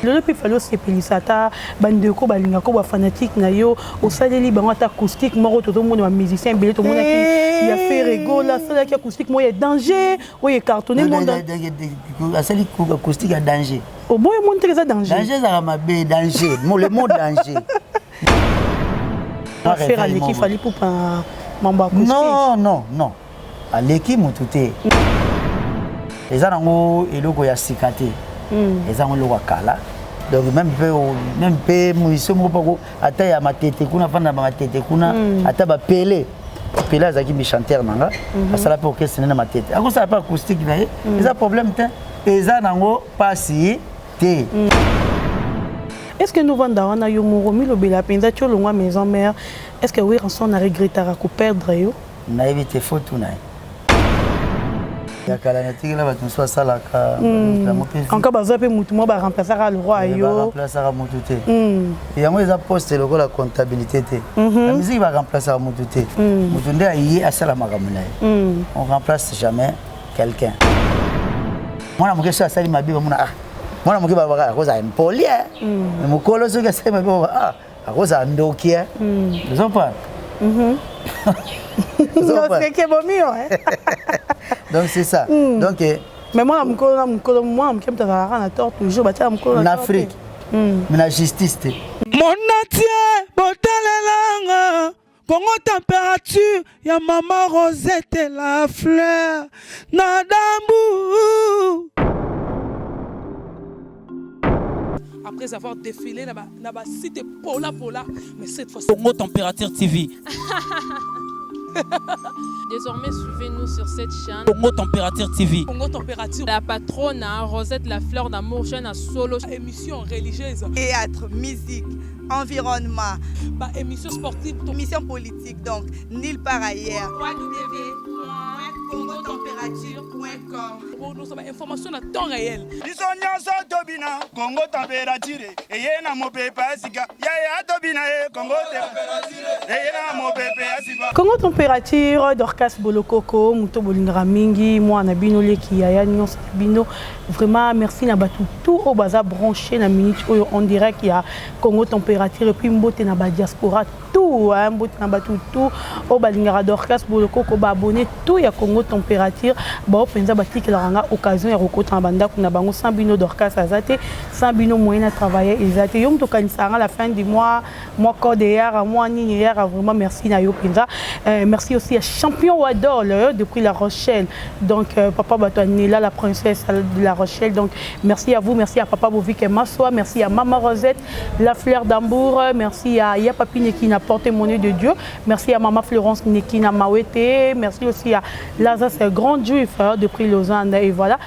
Lelo mpe Fally osepelisa ata bandeko balingaka bafanatique na yo, osaleli bango ata acoustique moko. Tozomona bamusicien ebele, tomonaki ya Ferre Gola asalaki acoustique moko ya danger oyo ecartonné monde. Asali acoustique ya danger? Oboyi, omoni teke eza danger. Danger ezalaka mabe, danger, le mot danger. Ferre aleki Fally Ipupa mambo acoustique? Non, non, non, aleki motu te. Eza nango eloko ya sika te, eza yango eloko ya kala. Donc même mpe musicien moko pako ata ya Matete kuna, fanda na Matete kuna, ata bapele pele azalaki bichanteur na nga, asala mpe orchestre na Matete, akosala mpe acoustique na ye, eza problème te, eza nango mpasi te. Est ce que novanda wana yo moko milobela mpenza ti olongwa Maison Mère, est ce que Werrason aregrettaka koperdre yo? Nayebi te, faut tuna ye. Ya kala natikela bato mosusu basalaka yango mpe. Anka bazwa mpe motu moko baremplaçaka le roi yo? Baremplaçaka motu te. Yango eza poste lokola comptabilité te. Na musique baremplaçaka motu te. Motu nde aye asala makambo na ye. On remplace jamais quelqu'un. Mwana moke soki asali mabe, bamona: "Ah, mwana moke." Balobaka akozala impoli, mais mokolo soki asali mabe, baloba: "Ah, akozala ndoki." Ozompa? Oseke bomi yo. Donc c'est ça. Donc Mais mwana mokolo na mokolo, mwana moke moto azalaka na tort toujours, batiaka mokolo. Na Afrique, mais na justice te. Monatie botalelanga Kongo Température ya mama Rosette la fleur na dambu. Après avoir défilé na ba site Pola Pola, mais cette fois Congo Température TV. Désormais, suivez-nous sur cette chaîne. Congo Température TV. Congo Température. La patronne, hein, Rosette la fleur d'amour, chaîne à solo. Émission religieuse. Théâtre, musique, environnement. Ba émission sportive. Émission politique, donc nulle part ailleurs. www.congotempérature.com. Nous avons information à temps réel. Biso nyonso tobina Kongo Température eye na mopepe ya sika yaya, tobina ye Kongo eye na mopepe ya sika. Congo Température, Dorcas Bolokoko, moto bolingaka mingi, mwana bino, leki, yaya nyonso na bino. Vraiment merci na bato tout oyo baza branché na minute oyo en direct ya Congo Température. Et puis mbote na badiaspora tout, hein, mbote na bato tout oyo balingaka Dorcas Bolokoko, baabonné tout ya Congo Température, bao mpenza batikelaka nga occasion ya kokota na bandako na bango. Sans bino Dorcas aza te, sans bino moyen na travailler eza te. Yo moto okanisaka nga la fin du mois, mwa code eyaka, mwa nini eyaka. Vraiment merci na yo mpenza. Merci aussi à Champion Wadol depuis La Rochelle, donc papa bato Anela, la princesse de La Rochelle. Donc merci à vous, merci à papa Bovik Massoa, merci à maman Rosette la fleur d'Ambour, merci à Ya Papi Nekina, porte-monnaie de Dieu, merci à maman Florence Nekina Mawete, merci aussi à Lazare grand juif depuis Lausanne. Et voilà,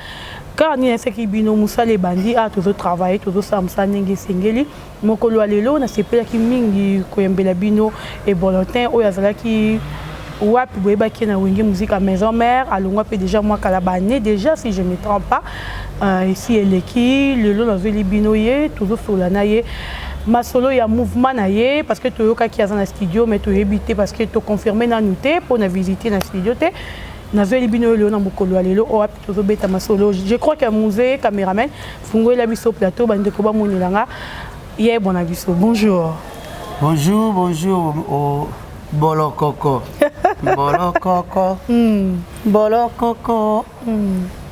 kaka nini ayesaki bino, mosala ebandi awa, tozotravaille, tozosala mosala ndenge esengeli. Mokolo ya lelo nasepelaki mingi koyembela bino ebolotin oyo azalaki wapi. Boyebaki na Wenge Musique ya Maison Mère, alongwa mpe déjà mwa kala, baannée déjà, si je me trompe pas, esi eleki. Lelo nazweli bino ye, tozosola na ye masolo ya mouvement na ye, parce que toyokaki aza na studio, mais toyebi te, parce que toconfirme nanu te mpo na visite na studio te. Nazweli bino oyo lelo na mokolo ya lelo oyo wapi tozobeta masolo. Je crois que musée caméraman fungolela biso plateau, bandeko bamonelanga ye bona biso. Bonjour. Bonjour, bonjour au Bolokoko, Bolokoko, Bolokoko,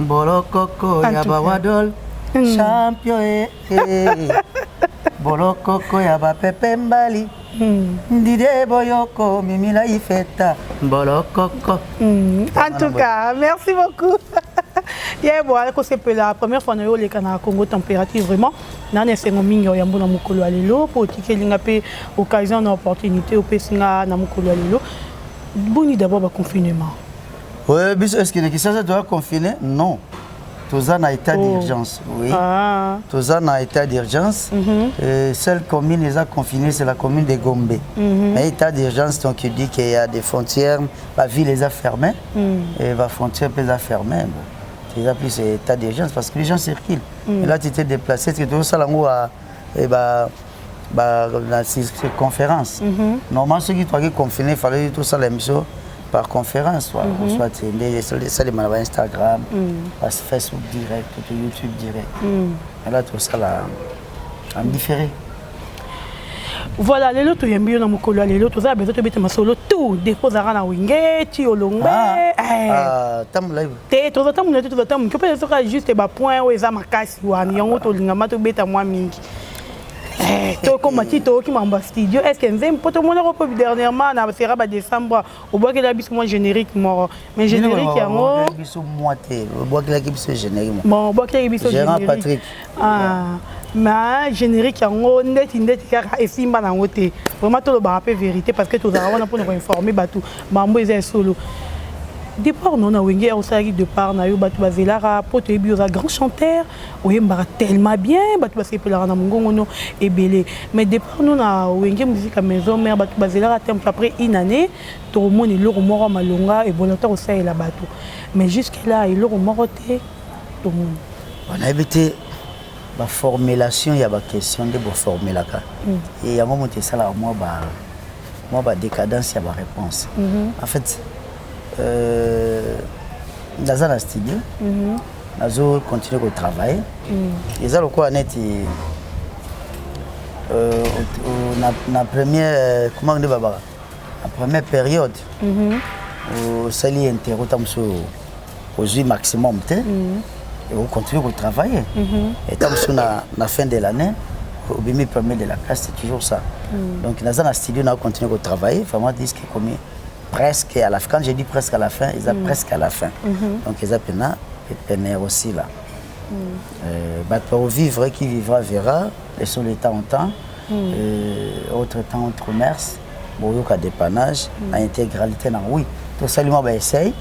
Bolokoko ya bawadol champion, eh, eh. Bolokoko ya bapepe mbali, ndide boyoko mimila ifeta Bolokoko. En tout cas merci beaucoup ye bo akosepela. Première fois na yo oleka na Congo Température, vraiment nani esengo mingi oyambo na mokolo ya lelo, mpo otikeli nga mpe occasion na opportunité opesi nga na mokolo ya lelo. Boni d'abord baconfinement? Oui, biso, est ce que na Kinshasa toza confiné? Non, toza na état d'urgence, oui. Ah. Toza na état d'urgence. Seule commune eza confinée, c'est la commune de Gombe. Mais état d'urgence, donc il dit qu'il y a des frontières, la ville eza fermée et la frontière mpe eza fermée. Bon, eza plus état d'urgence parce que les gens circulent. Et là tu t'es déplacé, tu tozosala yango ba ba na conférence. Normalement soki toaki confiné, fallait tosala émission par conférence, soit soit nde esalema na ba Instagram, ba Facebook direct to YouTube direct. Et là tosala En différé. Voilà, lelo toyembi yo na mokolo ya lelo, toza besoin tobeta masolo tout depuis ozalaka na Wenge ti olongwe. Ah, ah, tambola. Te, toza tambola te, toza tambola mpe soka juste bapoint oyo eza makasi wana, yango tolingama tobeta mwa mingi. Tokóma ti toyoki makambo ya studio. Est ce que nzembo, mpo tomonako mpo dernièrement na sera ba décembre obwakela biso mwa générique moko, mais générique yango Biso mwa te, obwakelaki biso générique. Bon, obwakelaki biso. Gérant Patrick. Ah, mais générique yango ndeti ndeti kaka esimba nango te. Vraiment tolobaka mpe vérité, parce que tozalaka wana mpona koinforme bato mambo eza ya solo. Départ no na Wenge, osalaki départ na yo, bato bazelaka mpo toyebi oza grand chanteur, oyembaka tellement bien, bato basepelaka na mongongo no ebele. Mais départ no na Wenge Musique ya Maison Mère, bato bazelaka te après une année tokomona eloko moko ya malonga ebola ta kosalela bato, mais jusque là eloko moko te tomoni. Nayebi te, baformulation ya baquestion nde boformulaka yango moto esalaka mwa badécadence ya baréponse. En fait, naza na studio, nazo continue kotravaille. Eza lokola neti na première, comment nde babaka, na première période osali interro, ta mosusu ozwi maximum te, ocontinue kotravailler. Eta mosusu na fin de l'année obimi premier de la classe, c'est toujours ça. Donc naza na studio, na continue kotravailler. Vraiment, disque ekomi presque à la fin. Quand je dis presque à la fin, eza presque à la fin. Donc eza pena pene aussi là. Bato bakovivre, qui vivra verra. Laissons le temps au temps. Autre temps, autre mœurs. Boyoka dépannage na intégralité na. Oui, tosali mwa baessai,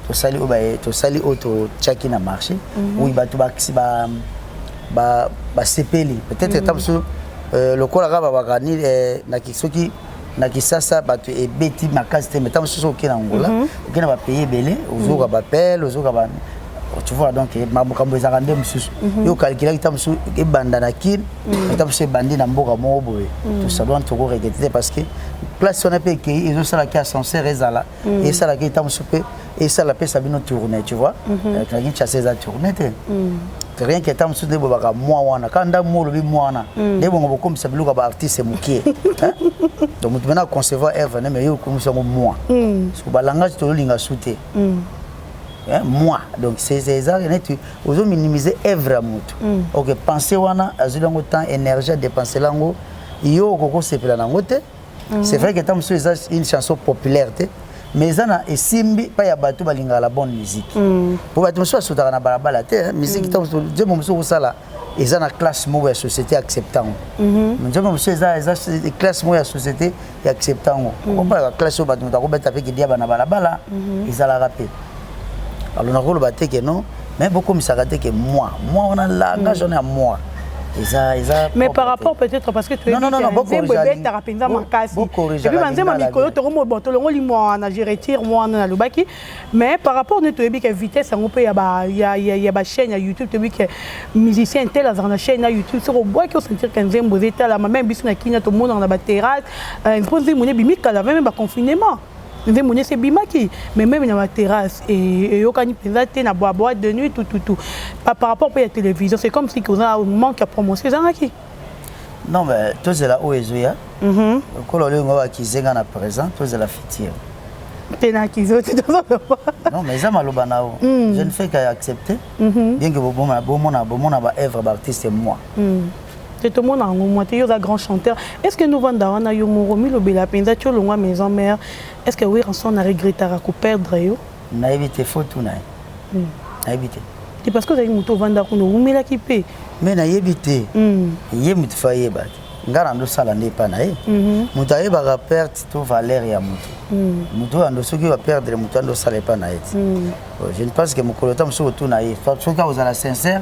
tosali oyo, tosali oyo totiaki na marché. Oui, bato basepeli peut-être. Ta mosusu lokola kaka babaka soki na Kisasa bato ebeti makasi te, mais ta mosusu oke na Angola, oke na bapays ebele, ozoyoka bapele, ozoyoka ba, tu vois. Donc makambo ezalaka nde mosusu yo okalkulaki, ta mosusu ebanda na Kine, ta mosusu ebandi na mboka moko boye. Tosala wana, tokoregretter te, parce que place wana mpe ekei, ezosalaki ascenseur ezala, esalaki ta mosusu mpe esala pesa bino tourne, tu vois. Na Kinshasa eza tourne te, rien que ta mosusu nde bobaka mwa wana kaka nda mwa olobi mwa wana nde bongo bokomisa biloko ya baartiste mokie. Donc moto mena concevoir œuvre ne, mais yo okomisa yango mwa so balangage tozolinga su te moi. Donc c'est eza neti ozominimiser œuvre ya moto. Ok, pensé wana azwi yango temps, énergie adépenser yango, yo okokosepela nango te. C'est vrai que ta mosusu eza une chanson populaire te, mais eza na esimbi mpa ya bato balingaka la bonne musique, po bato mosusu basotaka na balabala te musique. Ta mosusu nzembo mosusu okosala eza na classe moko ya société accepte yango, nzembo mosusu eza classe moko ya société accepte yango. Okomparaka classe oyo bato moto akobeta mpe kidiaba na balabala ezalaka mpe. Alors nakoloba te ke non, mais bokomisaka te ke moi moi wana, langage wana ya moi eza Mais par rapport peut-être, parce que Non, non, non, non. Nzembo ebetaka mpenza makasi et puis banzembo mikolo tokomo. Bon, tolongoli mwa wana, je retire mwa wana nalobaki, mais par rapport nde toyebi ke vitesse yango mpe ya bachaîne ya YouTube, toyebi ke musicien tel azalaka na chaîne ya YouTube, soki obwaki osentir ke nzembo eza etalama. Même biso na Kinya tomonaka na baterrasse, mpo nzembo ne ebimi kala, même baconfinement nzembo nyonso ebimaki, mais même na baterrasse eyokani mpenza te, na boîte de nuit, tututu. Par rapport mpe ya télévision, c'est comme si koza manque ya promotion ezangaki. Non, mais tozela oyo ezoya. Lokola olingo bakizenga na présent, tozela futur. Te, na kizo te, tozoloba. Non, mais eza maloba na yo, je ne fais qu'accepter, bien que bomona bomona bomona baœuvre baartiste moi. Te, tomona yango mwa te. Yo oza grand chanteur, est ce que novanda wana yo moko milobela mpenza ti olongwa Maison Mère, est ce que Werrason na regrettaka koperdre yo? Nayebi te, faut tuna ye, nayebi te. Te, parce que ozalaki moto ovanda kuna, owumelaki mpe. Mais nayebi te, ye moto fa ayeba te. Nga na ndosala nde epa na ye. Moto ayebaka perte to valeur ya moto, moto oyo ando soki baperdre moto ando osala epa na ye te. Je ne pense que mokolo ta mosusu otuna ye soki akozala sincère.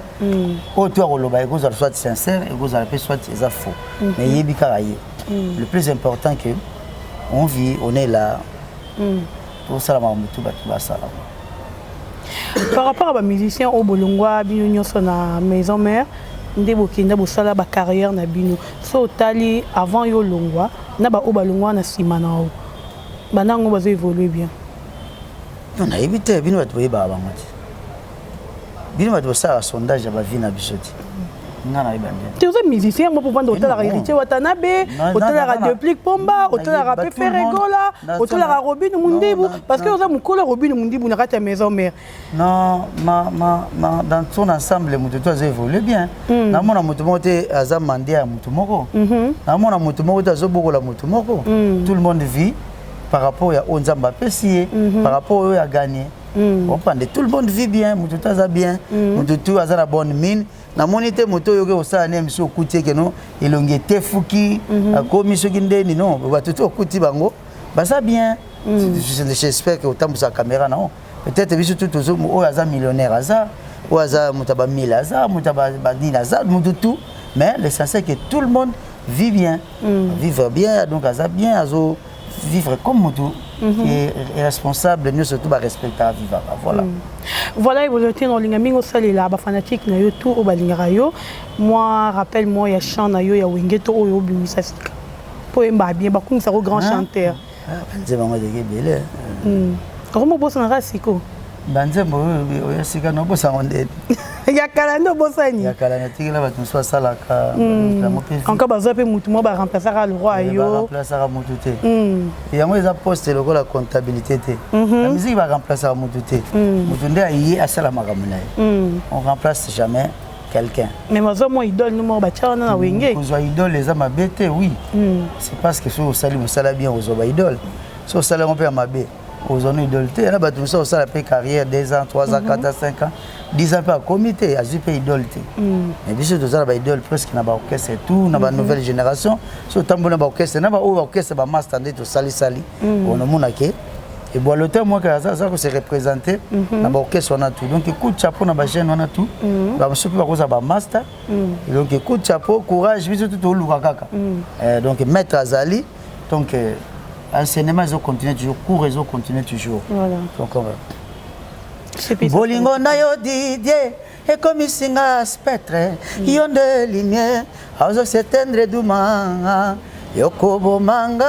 Oyo to akoloba ekozala soit sincère, ekozala mpe soit eza faux, mais yebi kaka ye. Le plus important que on vit, on est là, tosala makambo tu bato basala. Par rapport à bamusicien oyo bolongwa bino nyonso na Maison Mère, nde bokenda bosala bacarrière na bino, so otali avant yo olongwa na baoyo balongwa na nsima na yo, banango bazo évolue bien? Non, nayebi te. Bino bato boyebaka bango te, bino bato bosalaka sondage ya bavie na biso te. Nga nayeba nde. Te, oza musicien mo mpo vanda otalaka Héritier Watanabe, otalaka Deplick Pomba, otalaka mpe Ferre Gola, otalaka Robino Mundibu, parce que oza mokolo Robino Mundibu na kati ya Maison Mère. Non, ma, dans son ensemble, moto to azo évolue bien. Namona moto moko te aza mande ya moto moko. Namona moto moko te azobokola moto moko. Tout le monde vit par rapport ya oyo Nzambe apesi ye, par rapport oyo agagné. Comprendre, tout le monde vit bien, moto to aza bien, moto to aza na bonne mine. Namoni te moto oyo oke kosala ne miso okuti ekeno elongi etefuki, akomi soki ndeni. Non, bato to okuti bango baza bien. J'espère que otambusaka caméra nango. Peut-être biso tu tozo, oyo aza millionnaire aza, oyo aza moto ya bamille aza, moto ya banini aza, moto tout. Mais l'essentiel, que tout le monde vit bien, vivre bien. Donc aza bien, azo vivre comme moto et responsable nyonso tu barespectaka, vivaka, voilà. Voilà, évolué te na olinga mingi osalela bafanatique na yo tout oyo balingaka yo mwa rappel mwa ya chant na yo ya Wenge to oyo obimisa sika mpo oyembaka bien, bakumisaka grand chanteur. Banzembo yango ezalaki ebele. Okoma obosanaka siko. Banzembo oyo sika nobosango ndeni? Ya kala nde obosani. Ya kala natikela bato mosusu basalaka yango mpe. Encore bazwa mpe motu moko baremplaçaka le roi yo. Baremplaçaka motu te. Yango eza poste lokola comptabilité te. Na musique baremplaçaka motu te. Motu nde aye asala makambo na ye. On remplace jamais quelqu'un. Mais bazwa mwa idole no moko batya wana na Wenge. Kozwa idole eza mabe te, oui. C'est parce que soki osali mosala bien, ozwa baidole. Soki osali yango mpe ya mabe, ozwa no idole te. Yana bato mosusu osala mpe carrière 2 ans, 3 ans, 4 ans, 5 ans, 10 ans mpe akomi te, azwi mpe idole te. Mais biso toza na baidole presque na baorchestre tout, na banouvelle génération. So otamboli na baorchestre, na baoyo baorchestre bamaster nde tosalisali, onomona ke ebwalo te moke aza kose représenter na baorchestre wana tout. Donc coup de chapeau na bajeune wana tout. Bamosusu mpe bakozala bamaster. Donc coup de chapeau, courage. Biso tu toluka kaka. Donc maître azali. Donc enseignement ezocontinue toujours, cours ezocontinue toujours. Voilà. Donc bolingo na yo Didier ekomisi nga spectre. Yo nde lumière azosetendre duma yokobomanga,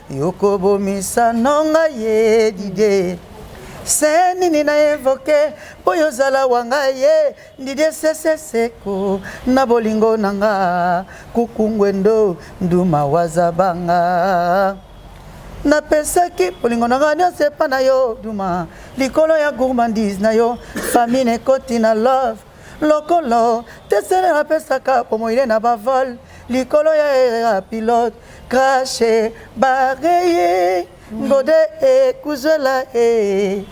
yokobomisa nonga ye. Didier, se nini na évoquer mpo yozala wanga ye? Didier seseseko na bolingo na nga kukungwendo nduma wazabanga. Napesaki bolingo na nga nyonso epa na yo duma, likolo ya gourmandise na yo famine ekoti na love lokolo tesele. Napesaka pomoile na bavol likolo ya pilote crache bareye ngode ekuzwela e.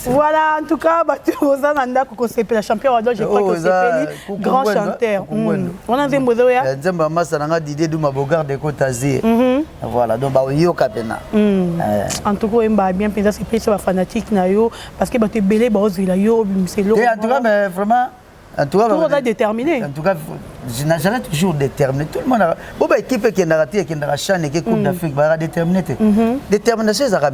Voilà, en tout cas, bato oza na ndako kosepela champion wadol, je crois que osepeli grand chanteur wana nzembo ezoya. Nzembo ya masa nanga Didier Duma Bogard de Côte Azir. Voilà, donc baoyoka mpena. En tout cas, oyemba bien mpenza, sepelisa bafanatique na yo, parce que bato ebele baozwela yo obimisa eloko. En tout cas, mais vraiment. En tout cas, oza déterminé. En tout cas, nazala toujours déterminé. Tout le monde, bo baéquipe ekendaka te, ekendaka CHAN, eke Coupe d'Afrique, bazalaka déterminé te. Détermination ezalaka,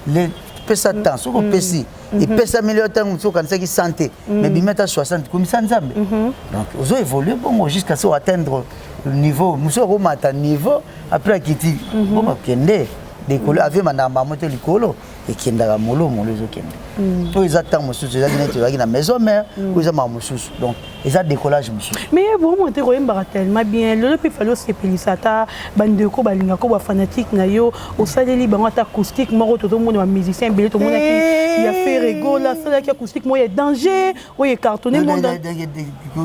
mais pesa temps. Soki opesi, epesameli yo ntango mosusu okanisaki 100 te, mais bimi ata 60, komisa Nzambe. Donc ozo évolue bongo jusqu'à ce atteindre niveau mosusu, akomata niveau, après akiti bo bakende likolo. Avion ebandaka mbamo te likolo, ekendaka molo molo, ezokende. Oyo eza ntango mosusu ezaki neti ozalaki na Maison Mère, oyo eza makambo mosusu. Donc eza décollage mosusu. Mais vraiment te, koyembaka tellement bien lelo mpe fali osepelisa ata bandeko balingaka bafanatique na yo, osaleli bango ata acoustique moko. Tozomona bamusicien ebele, tomonaki ya Ferre Gola asalaki acoustique moko ya danger oyo ecartonné monde.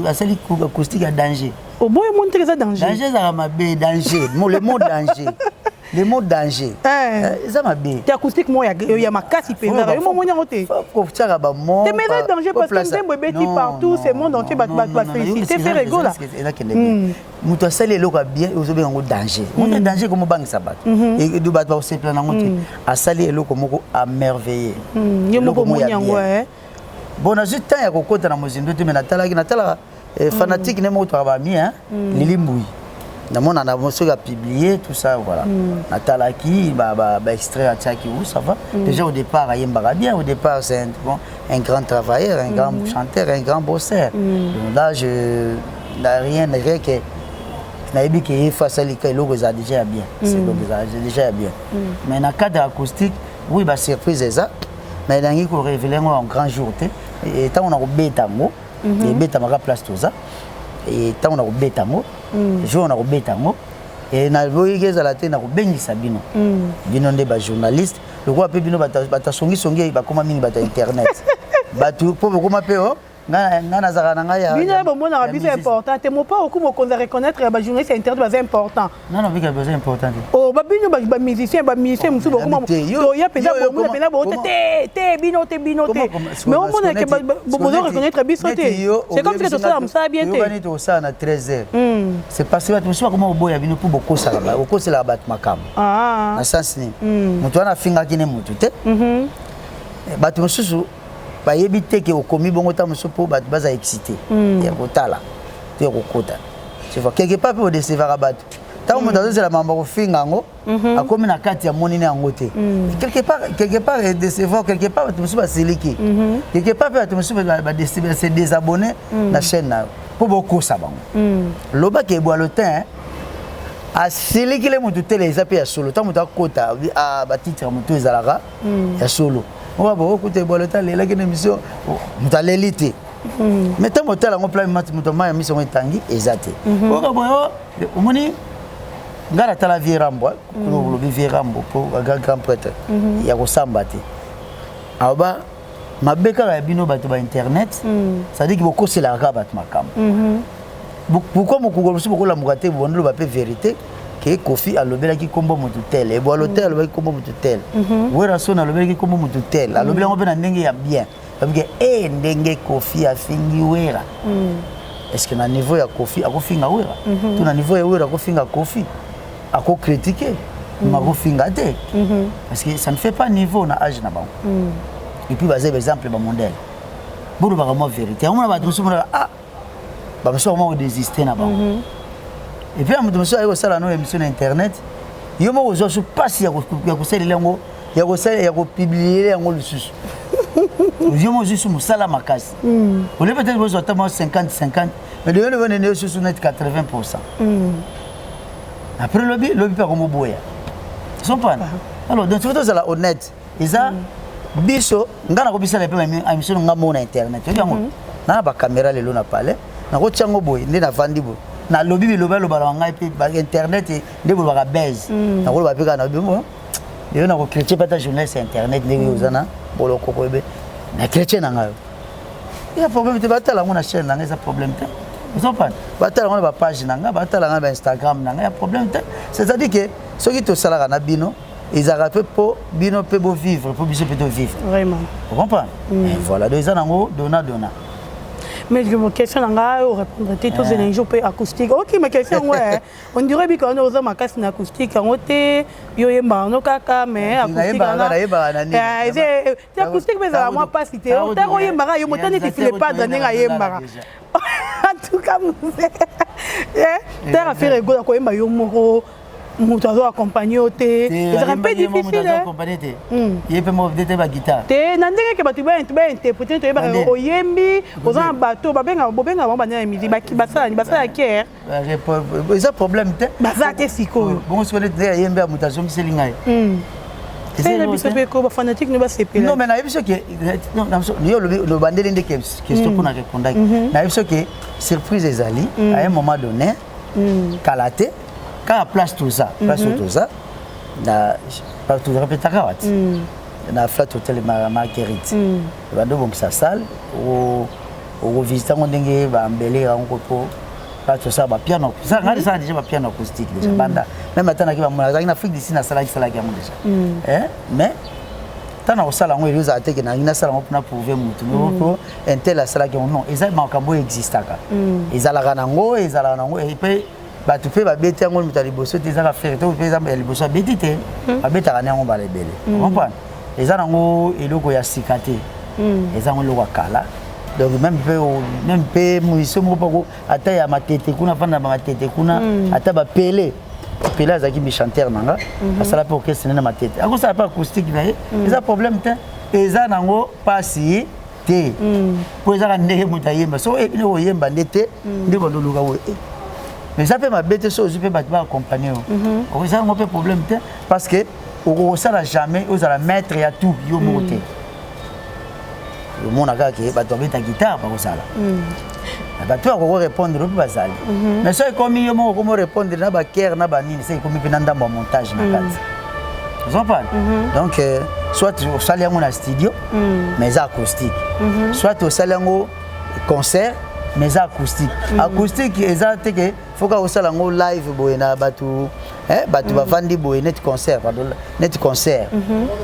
Asali acoustique ya danger? Oboyi, omoni teke eza danger. Danger ezalaka mabe. Danger, le mot danger, le mot danger eza mabe. Te, acoustique moko ya makasi mpenza, yo momoni yango te. Kotiaka bamo. Te, mais eza danger parce que nzembo ebeti partout, c'est monde entier, bato bafélicité Ferre Gola. Ezakende bien. Moto asali eloko ya bien, ozobenga yango danger. Moto danger komobangisa bato, bato bakosepela nango te. Asali eloko moko à merveille. Yo moko omoni yango? Bon, nazwi temps ya kokota na mozindo te, mais natalaki, natalaka fanatique ne moko toka bami Lili Mbui, namona na soki apublié tout ça. Voilà, natalaki baextrait atiaki où ça va. Déjà au départ ayembaka bien. Au départ, c'est un, bon, un grand travailleur, un grand chanteur, un grand bosseur. Donc là, je na rien, rien que nayebi ke ye fa asalika eloko ezala déjà ya bien. C'est donc ezala déjà ya bien. Mais na cadre acoustique, oui, basurprise eza, mais elangi korévéler yango en grand jour te. Ntango na kobeta yango. Ebetamaka place toza. Ntango nakobeta yango, jour nakobeta yango, naboyiki ezala te, nakobengisa bino. Bino nde bajournaliste, lokola mpe bino bato asongisongi bakóma mingi, bato ya internet, bato mpo bokóma mpe o ngai nazalaka na ngai. Bino bomonaka biso important te. Mopa oku mokonzi areconnaître ya bajournaliste ya internet baza important. Non, bika baza important te. Oh, babino bamusicien, bamusicien mosusu bokoma toya mpenza, bomona mpenza bote te te, bino te, bino te. Mais omonake bozo reconnaître biso te, c'est comme si tosala mosala bien te. Yokani, tosala na 13 heures. C'est parce que bato mosusu bakoma koboya bino mpo bokoselaka bato makambo. Na sens nini? Moto wana afingaki ne motu te. Bato mosusu bayebi te ke okomi bongo. Ta mosusu mpo bato baza excité ya kotala to ya kokota. Tu vois, quelque part mpe odécevaka bato. Ntango moto azozela makambo kofinga yango, akomi na kati ya monini yango te. Quelque part edécevoir, quelque part bato mosusu basiliki, quelque part mpe bato mosusu base désabonné na chaîne na yo mpo bokosa bango. Lobaki ebwalo te, asilikile motu tele. Eza mpe ya solo. Ntango moto akota, batitre ya motu ezalaka ya solo. Oba bokokuta ebwalo te alelaki na émission, moto aleli te. Mais ntango otala yango plan, moto mai ya miso yango etangi eza te. Oka boye, omoni ngai natala vieux Rambo, kuna olobi vieux Rambo mpo grand prêtre ya kosamba te. Aloba mabe kaka ya bino bato ba internet, c'est-à-dire que bokoselaka kaka bato makambo. Pourquoi mokolo mosusu bokolamuka te, bondoloba mpe vérité ke Kofi alobelaki nkombo motu tel, ebwalo tel alobelaki nkombo motu tel, Werason alobelaki nkombo motu tel, alobeli yango mpe na ndenge ya bien, babike e ndenge Kofi afingi Wera. Est ce que na niveau ya Kofi akofinga Wera, to na niveau ya Wera akofinga Kofi? Akocritiquer, mais akofinga te, parce que ça ne fait pas niveau na âge na bango. Et puis baza exemple, bamodèle. Bolobaka mwa vérité yango. Mona bato mosusu monaka, ah, bamosusu bakoma kodésister na bango. Et puis ya moto mosusu aye kosala no émission na internet, yo moko ozwa su mpasi ya kosalela yango, ya kopublier yango lisusu. Yo moko ozwi su mosala makasi. Olie peut-être bozwa ata mwa 50 50, mais deyo nde nde susu neti 80%. Après lobi lobi mpe akomoboya sompana. Alors donc faut tozala honnête. Eza biso, ngai nakobisala mpe émission nga moko na internet. Oyebi yango, na na bacaméra lelo na palais, nakotia yango boye nde navandi boye, nalobi biloba alobaka ngai mpe internet nde bolobaka base. Nakoloba mpe kaka nalobi lelo, nakocritiquer mpe ata journaliste ya internet ndenge oza na bolokoko ebe na chrétien na ngai. Eza problème te. Batala yango na chaîne na ngai, eza problème te. Ozopana, batala yango na bapage na ngai, batala yango na bainstagram na ngai, ya problème te. C'est-à-dire que soki tosalaka na bino, ezalaka mpe mpo bino mpe bovivre, mpo biso mpe tovivre. Vraiment. Ocomprendre? Voilà, donc eza nango dona dona. Mais question na ngai orépondre te. Tozela un jour mpe acoustique. Ok, ma question yango, on dirait bika wana oza makasi na acoustique yango te. Yo oyembaka yango kaka, mais te, acoustique mpe ezala mwa mpasi te. Ntango oyembaka yo moto neti File Padre ndenge ayembaka. En tout cas, muse terre affaire egola koyemba yo moko, moto azo accompagne yo te, ezalaka mpe difficile. Ye mpe moko te, baguitare. Te, na ndenge ke bato bainterpréter, toyebaka oyembi, oza na bato babengaka, bobengaka bango bana ya musique, basalani, basala kere. Eza problème te. Baza te sikoyo. Bongo sikoyo neti ayembi ya moto azongiseli ngai. Na biso mpe ko bafanatique no basepela. Non, mais nayebi soki yo olobandeli nde question mpona répondaki. Nayebi soki surprise ezali à un moment donné, kala te, kaka place toza, place oyo toza na torépétaka wati na Flat Hotel Marguerite, bando obongisa salle, okovisite yango ndenge bambele yango mpo tosala bapiano. Ngai tosala déjà bapiano acoustique déjà banda même ata naki bamona azalaki na Afrique d'ici, nasalaki salaki yango déjà. Mais ntango na kosala yango, elo ezala te ke nalingi nasala yango mpona prouver motu mpo un tel asalaki yango. Non, eza makambo oyo existaka, ezalaka nango, ezalaka nango. Mpe bato mpe babeti yango, moto ya liboso te ezaka Ferre te, mpe eza ya liboso abeti te, babetaka na yango mbala ebele. Comprendre, eza nango eloko ya sika te, eza yango eloko ya kala. Donc même mpe musicien moko pako ata ya Matete kuna, fanda na Matete kuna, ata bapele pele azalaki bichanteur na nga, asala mpe orchestre na Matete, akosala mpe acoustique na ye, eza problème te. Eza nango mpasi te, mpo ezaka ndenge moto ayemba. So oyebi ndenge oyemba nde te, nde bandoluka boye. Mais eza mpe mabe te. So ozwi mpe bato baaccompagne yo, eza yango mpe problème te, parce que okokosala jamais ozala maître ya tout yo moko te. Omona kaka ke bato babeta guitare bakozala, bato bakoko répondre mpe bazali, mais so ekomi yo moko okomi répondre na bachœur na banini, se ekomi mpe na ndambo ya montage na kati, ozopana. Donc soit osali yango na studio mais eza acoustique, soit osali yango concert mais eza acoustique. Acoustique eza te ke faut kaka osala yango live boye na bato, bato bavandi boye neti concert, pardon, neti concert.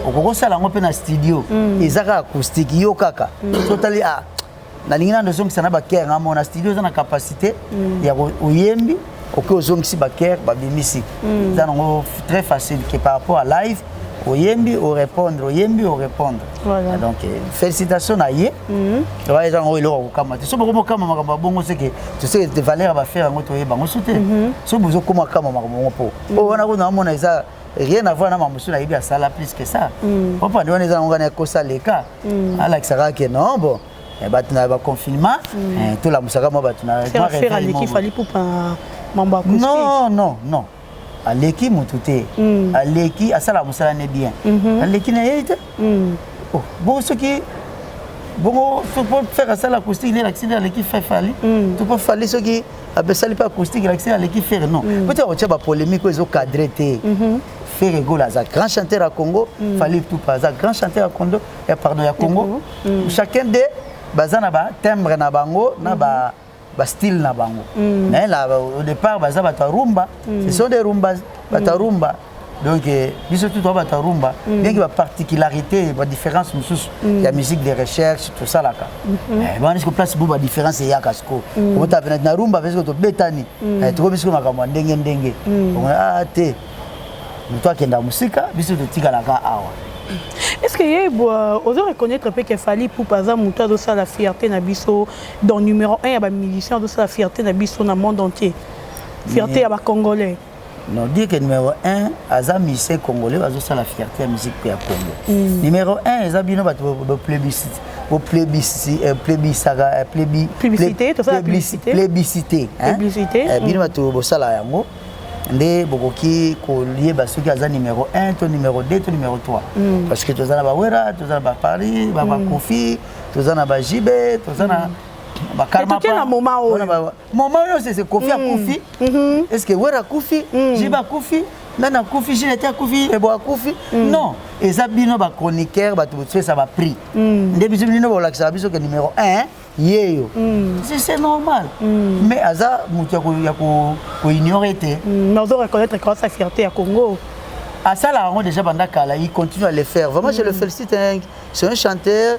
Okoki osala yango mpe na studio, eza kaka acoustique. Yo kaka so otali, ah, nalingi nano ozongisa na bachœur nga mo na studio, eza na capacité ya oyembi, okoki ozongisi bachœur, babimisi, eza nango très facile que par rapport à live, oyembi, orépondre, oyembi, orépondre. Voilà. Donc félicitation na ye. Wana eza yango eloko ya kokama te. So bokoma okama makambo ya bongo, seke toseke valeur ya baFerre yango toyeba yango so te. So bozokoma kama makambo bongo, mpo oyo wana kuna amona eza rien à voir na makambo mosusu nayebi asala plus que ça. Opande wana eza yango ngana ekosa leka, alakisaka ke non, bon, bato na baconfinement, tolamusaka mwa bato na mwa Ferre réveil aleki moko. Fally Ipupa mambo acoustique? Non, aleki motu te. Aleki, asalaka mosala ne bien, aleki na ye te. Oh, bongo soki bongo po Ferre asala acoustique nde elakisi nde aleki fe Fally, to mpo Fally soki apesali mpe acoustique elakisi aleki Ferre? Non, peut-être kotia bapolémique oyo ezocadre te. Ferre Gola aza grand chanteur ya Congo, Fally Ipupa aza grand chanteur ya Congo, ya, pardon, ya Congo. Chacun de baza na batimbre na bango na ba bastyle na bango. Mais là, au départ baza bato ya rumba, ce sont des rumba, bato ya rumba. Donc biso tu toa bato ya rumba, bien que baparticularité, badifférence mosusu ya musique de recherche tosalaka bana siko place bo badifférence eyaka siko omota pena na rumba mpe siko tobetani, tokomi siko makambo ya ndenge ndenge. Ah te, moto akenda mosika, biso totikalaka awa. Est ce que ye ozo reconnaître mpe ke Fally Ipupa aza moto azosala fierté na biso dans numéro 1 ya bamusicien, azosala fierté na biso na monde entier, fierté ya bacongolais? Non, dire que numéro 1 aza musicien congolais azosala fierté ya musique mpe ya Congo, numéro 1 eza bino bato boplébiscite, boplébisaka. Publicité, tosala publicité. Plébiscité. Publicité. Bino bato bosala yango nde bokoki koyeba soki aza numéro 1 to numéro 2 to numéro 3, parce que toza na baWerra, toza na baParis, baKoffi, toza na baJB, toza na Totie na moment oyo. Moment oyo c'est Koffi akufi. Est ce que Wera akufi, JB akufi, nani akufi, Gilete akufi, ebo akufi? Non, eza bino bachroniqueur, bato bopesa baprix nde biso bino bolakisaka biso ke numéro 1 yeyo, c'est normal, mais aza moto ya koignore te. Mais ozo reconnaître que sa fierté ya Congo. Asala yango déjà banda kala, il continue à le faire. Vraiment, je le félicite, hein. C'est un chanteur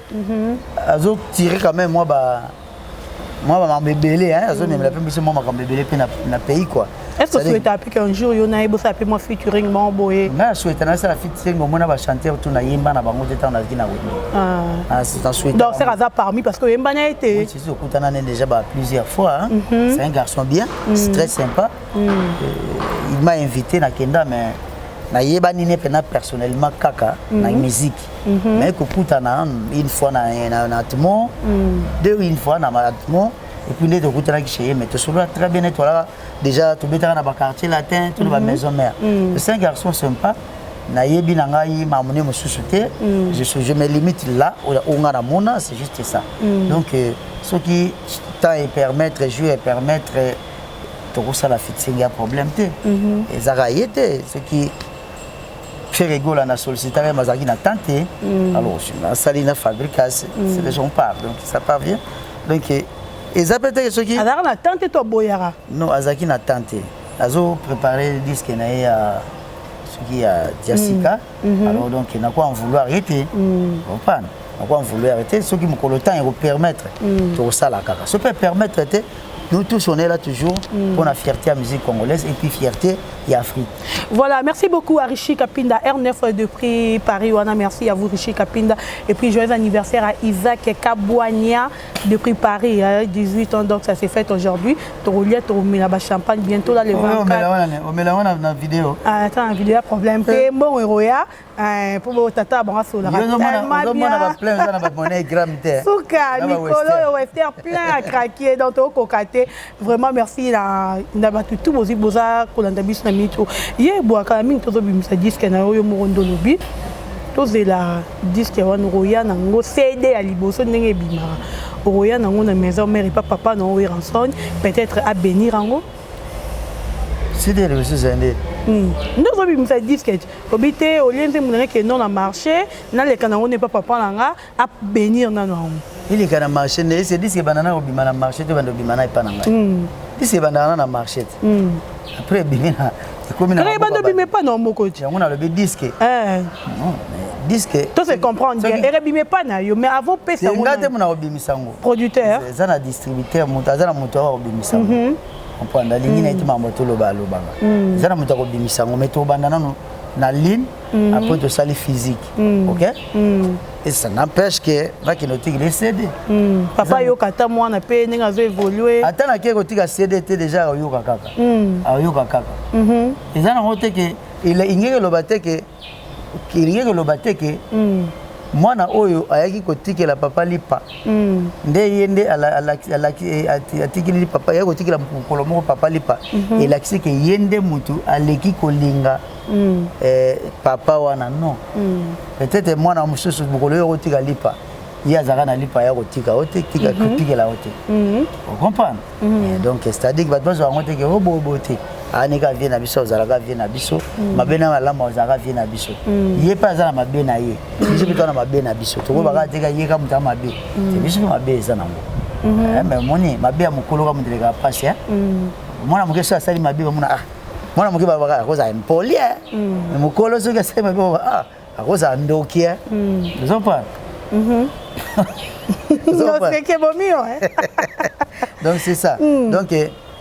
azo tirer quand même mwa bamakambo ebele, azomemela mpe biso mwa makambo ebele mpe na pays, quoi. Est ce que osouhaita mpe qu'un jour yo na ye bosala mpe mwa featuring moko boye? Ngai asouhaita nasala featuring, omona bachanteur tu nayemba na bango te ntango nazalaki na Wenge. Donc Ferre aza parmi, parce que oyemba na ye te. Oui, okutana ne déjà ba plusieurs fois, hein. C'est un garçon bien, c'est très sympa. Il m'a invité, nakenda, mais nayebani ne mpena personnellement kaka na musique, mais kokutana une fois na Atmo, deux, une fois na Atmo, et puis nde tokutanaki chez ye, mais tosolola très bien, toalaka déjà, tobetaka na baquartier latin to na bamaison mère. C'est un garçon sympa. Nayebi na ngai mamone mosusu te, je me limite là oyo nga namona, c'est juste ça. Donc soki temps epermettre, jour epermettre, tokosala featuring ya problème te, ezalaka ye te. Soki Ferre Gola na sollicitaka ye, azalaki na temps te, alors nasali na Fabregas, c'est les gens parlent, donc ça parvient. Donc eza peut-être soki Azalaka na temps te to aboyaka? Non, azalaki na temps te, azo préparer disque na ye ya soki ya diasika. Alors donc nako en vouloir ye te, comprendre, nako en vouloir te. Soki mokolo temps ekopermettre, tokosala kaka. So peut permettre te, nous tous, on est là toujours pour la fierté à musique congolaise et puis fierté et Afrique. Voilà, merci beaucoup à Richie Kapinda, R9 depuis Paris. Wana, merci à vous Richie Kapinda. Et puis joyeux anniversaire à Isaac Kabouania depuis Paris, hein, 18 ans, donc ça s'est fait aujourd'hui. Torolia, Toromela, champagne bientôt là, le 24. On met la na vidéo. Ah, attends, vidéo, problème. Bon, Roya, po tata bango asolaka tellement bien, suka mikolo oyo wester plein à craquer, donc tokoka te. Vraiment merci na bato tu bozwi boza kolanda biso na minute oyo. Ye ebwaka mingi, tozobimisa disque na oyo moko nde olobi. Tozela disque wana, okoya nango CD ya liboso ndenge ebimaka, okoya nango na maison mère epa papa na Werrason, peut-être abénir yango. CD ya liboso ezali nde? Nde ozobimisa disque, obi te olie nzembo na ngai kendo na marché, naleka nango nde pa papa na nga abénir nano yango. Eleka na marché nde ese disque ebanda na kobima na marché te, banda obima na epa na ngai. Disque ebandaka na na marché te, après ebimi na ekomi na kaka ebanda obima epa na moko te. Yango nalobi disque. Disque To se comprendre bien, erebima epa na yo, mais avant pesa nga te mona kobimisa yango. Producteur. Eza na distributeur, moto aza na moto awa kobimisa yango, comprendre? Alingi na ye te makambo toloba, alobaka eza na moto akobimisa yango, mais tobanda nano na ligne, après tosali physique, ok? Et ça n'empêche que nakende otikela CD. Papa ayoka ata mwana mpe ndenge azo évolue. Ata nakei kotika CD te, déjà ayoka kaka, ayoka kaka. Eza nango te ke ingeki eloba te ke elingi koloba te ke mwana oyo ayaki kotikela papa lipa nde ye nde atikeli papa, ayaki kotikela mokolo moko papa lipa, elakisi ke ye nde mutu aleki kolinga papa wana. Non, peut-être mwana mosusu mokolo oyo kotika lipa, ye azalaka na lipa ya kotika o te, kotikela o te, ocomprendre? Donc c'est-à-dire que bato bazwa yango te ke o boye te, anika vie na biso, azalaka vie na biso mabe na malamu, azalaka vie na biso. Ye mpe aza na mabe na ye, biso mpe toza na mabe na biso. Tokobaka teka ye ka moto ya mabe te, biso mpe mabe eza nango. Mais omoni mabe ya mokolo ka moto elekaka mpasi. Mwana moke so asali mabe, bamona ah, mwana moke balobaka akozala impoli, mais mokolo soki asali mabe, ah, akozala ndoki. Ozomprendre? Oseke bomi yo. Donc c'est ça. Donc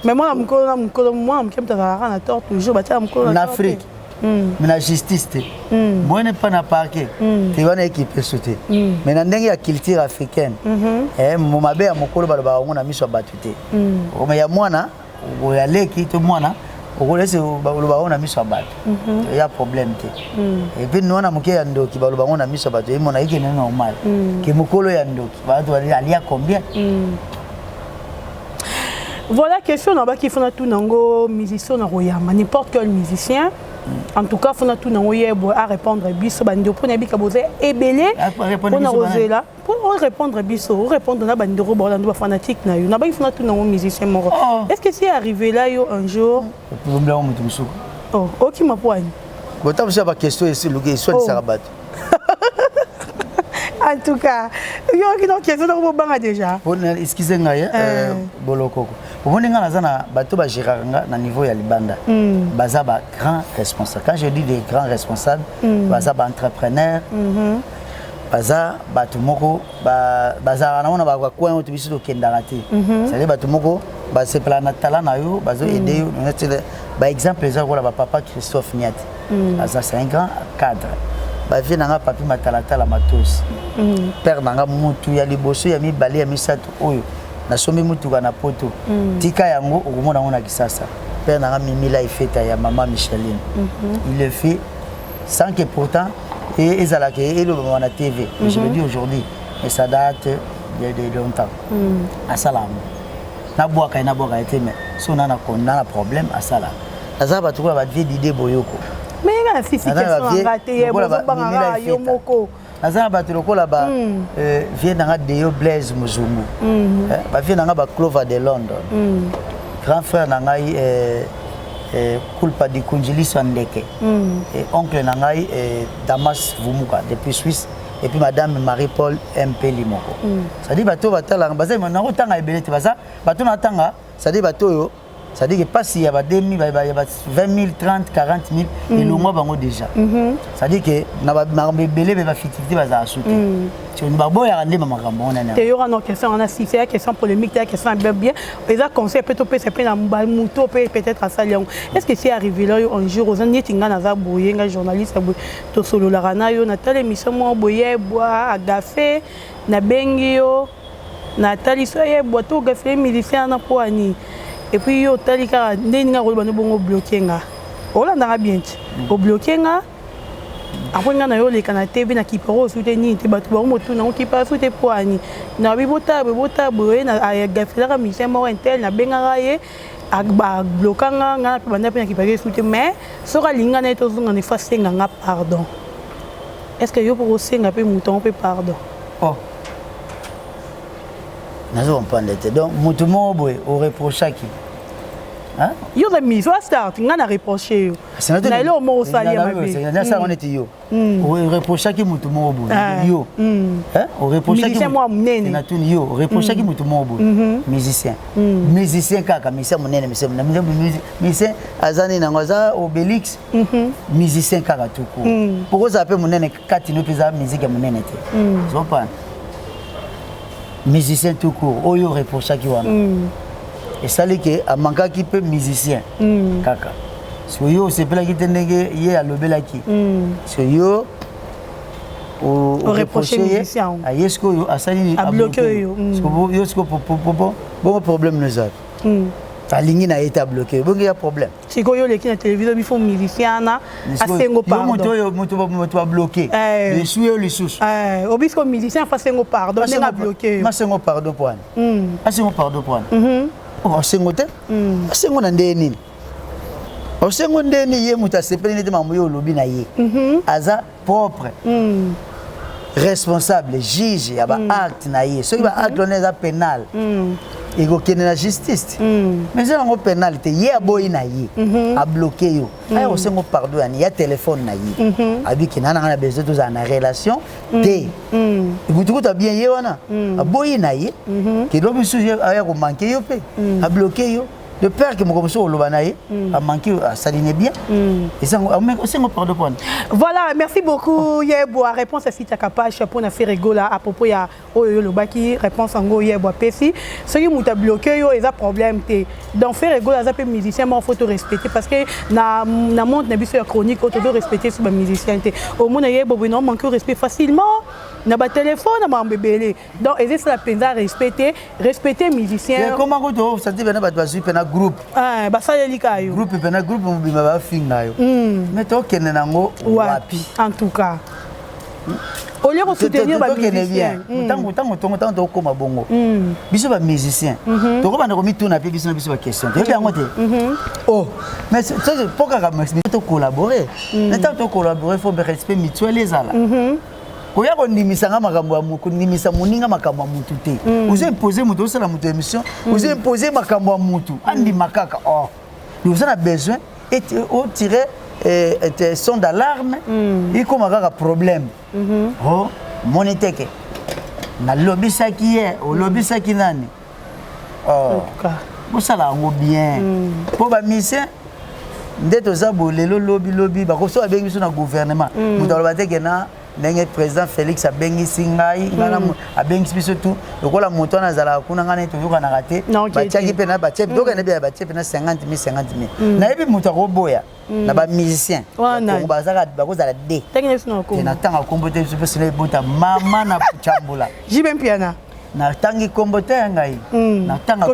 mais mwana mokolo na mokolo, mwana moke moto azalaka na tort toujours, batia mokolo. Na Afrique, mais na justice te, boyene mpa na parquet te, wana équipe so te. Mais na ndenge ya culture africaine, mabe ya mokolo balobaka yango na miso ya bato te, mais ya mwana, ya leki to mwana okolesi, baloba yango na miso ya bato, ya problème te. Et puis mwana moke ya ndoki, baloba yango na miso ya bato, emona ekende normal ke mokolo ya ndoki, bato alia combien. Voilà question na baki fona tout nango musicien na koyamba, n'importe quel musicien en tout cas, fona tout nango yebo à répondre biso bandeko, mpona yebika boza ebele mpona kozela mpo orépondre biso, orépondre na bandeko baolanda, bafanatique na yo. Nabaki fona tout nango musicien moko, est ce que si arrivé là yo un jour? Obilango moto mosuku. Oh, okima po ani? Bota mosu ya baquestion eluki eswanisaka bato. En tout cas yoki no question nako bobanga déjà. Excuse ngai, bolokoko, omoni ngai naza na bato bagéraka nga na niveau ya libanda, baza ba grand responsable. Quand je dis des grands responsables, baza baentrepreneur, baza bato moko bazalaka nango na bacoin oyo biso tokendaka te, c'est-à-dire bato moko basepelaka na talent na yo, bazo aider yo. Baexemple eza lokola bapapa Christophe Niati, aza, c'est un grand cadre. Bavie na nga Papi Matalatala Matosi, père na nga, mutu ya liboso, ya mibale, ya misato oyo nasombi mutuka na Poto, tika yango okomona yango na Kisasa, père na nga Mimila Efeta ya mama Micheline. Il le fait sans que pourtant ezalaka elobama na TV. Mais je le dis aujourd'hui, mais ça date de longtemps. Asala yango, nabwaka ye, nabwaka ye te, mais so na na problème, asala. Naza bato kola bavie dide boyoko. Mais nga na sisi question nanga te, ye bozobangaka yo moko. Naza na bato lokola ba vie nanga Deo Blaise Muzungu, bavie nanga ba Clover de London, grand frère na ngai Kulpa Dikunjiliso Ndeke, oncle na ngai Damas Vumuka depuis Suisse, et puis madame Marie Paul MP Limoko. C'est-à-dire bato batalaka, baza nakotanga ebele te, baza bato natanga, c'est-à-dire bato oyo, c'est-à-dire que pasi ya ba 2000, ya ba 20 000, 30 40 000 elongwa bango déjà. C'est-à-dire que na makambo ebele mpe bafutilité bazala su te, baboyaka nde bamakambo wana. Te, yoka no question wana, si c'est question polémique te, question bien bien, eza conseil mpe topesa mpe na moto mpe peut-être asali yango. Est ce que si arrivé là yo un jour oza neti nga naza boye, nga journaliste ya boye, tosololaka na yo, natala émission moko boye bwa agafe, nabengi yo, natali so yebwa to ogafele musicien wana mpo ani, et puis yo otali kaka ndenge nga koloba no bongo, obloke nga, olandanga bien ti obloke nga. Après nga na yo oleka na TV na kiparo osu te nini te, bato bango motuna ngo kipara su te mpo ani, nabi botala boye, botala boye, agafelaka musicien moko intel, nabengaka ye, abloka nga, nga mpe banda mpe na kipara esu te. Mais soki alingi nga na ye tozonga, ne fa asenga nga pardon. Est ce que yo mpo kosenga mpe moto yango mpe pardon? Oh, nazo comprendre te. Donc moto moko boye oreprochaki? Yo oza mise oa start, ngai na reproche yo na eloko moko osali ya mabe. Nasala neti yo oreprochaki moto moko boye, yo oreprochaki mwa monene. Natuni yo, oreprochaki moto moko boye, musicien, musicien kaka, musicien monene, musicien aza nini yango, aza Obélix, musicien kaka tuku po kozala mpe monene kati no mpe eza musique ya monene te, ozopana musicien tout court. Oyo oreprochaki wana esali ke amankaki mpe musicien kaka. So yo osepelaki te ndenge ye alobelaki, so yo oreproche ye, aye sikoyo asali nini? Yo sikoyo bongo problème no ezali, alingi na ye te, abloquer, bongo ya problème. Sikoyo oleki na télévision, bifo musicien wana asengo pardon. Moto oyo moto abloquer esu yo lisusu. Obi sikoyo musicien afa asengo pardon ndenge abloquer yo. Masengo pardon po wana, asengo pardon po wana, asengo te, asengo na ndenge nini? Osengo ndeni ye moto asepeli neti makambo yo olobi na ye, aza propre responsable, juge ya baacte na ye. Soki baacte wana eza pénal, ekokende na justice, mais eza yango pénal te. Ye aboyi na ye, abloquer yo, aya kosengo pardon yani ya telefone na ye, abiki na nanga na besoin tozala na relation te. Mutu kutu abien ye wana aboyi na ye, kelobi mosusu aya komanquer yo mpe abloquer yo de peur que moko mosusu oloba na ye amanquer, asali ne bien, osengo pardon mpona. Voilà, merci beaucoup Yebwa. Réponse asitiaka page mpona Ferre Gola à propos ya oyo yo olobaki. Réponse yango Yebwa apesi: soki moto abloquer yo, eza problème te. Donc Ferre Gola aza mpe musicien moko, faut to respecter, parce que na monde na biso ya chronique oyo, tozo respecter so bamusicien te. Omona Yebwa boye na omanquer respect facilement na batelefone, na makambo ebele. Donc eza esala mpenza respect te, respecter musicien. Koma kutu osati pena bato bazwi pena groupe. Basaleli ka yo. Groupe pena, groupe mobimba bafinga yo, mais tokende nango wapi? En tout cas, au lieu kosoutenir bamusicien. Ntango ntango ntongo ntango tokóma bongo, biso bamusicien tokobanda komituna mpe biso na biso baquestion, toyebi yango te. Oh, mais mpo kaka tocollabore, mais ntango tocollabore, faut respect mutuel ezala. Koya kondimisanga makambo ya kondimisa moninga makambo ya mutu te. Ozo impose motu, osala motu émission, ozo impose makambo ya mutu andima kaka. Or oza na besoin otire son d'alarme, ekóma kaka problème. O moni teke nalobisaki ye, olobisaki nani? Bosala yango bien mpo bamusicien nde toza boye lelo, lobi lobi bakoso babengi biso na gouvernement, moto aloba teke na ndenge président Félix abengisi ngai, ngai abengisi biso tu lokola moto wana azalaka kuna, ngai nai toyokanaka te, batiaki mpe na batie, tokende mpe batie mpe na 50 000, 50 000. Nayebi moto akoboya na bamusicien bazaka bakozala de natanga nkombo te, biso mpe sino ebota mama na Chambola. Jibe Mpiana. Natangi nkombo te ya ngai, natanga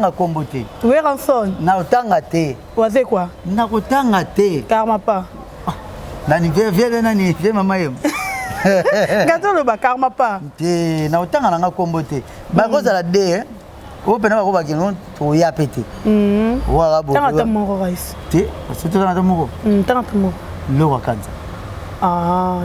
nkombo te. Werrason. Natanga te. Wazekwa. Nakotanga te. Karmapa. Nani vie nani vie mama ye? Nga toloba Karmapa. Te, naotanga nanga nkombo te. Bakozala de oyo mpena bako bakende, toya mpe te. Tanga ata moko rais. Te, totanga ata moko. Tanga ata moko. Loko akanza.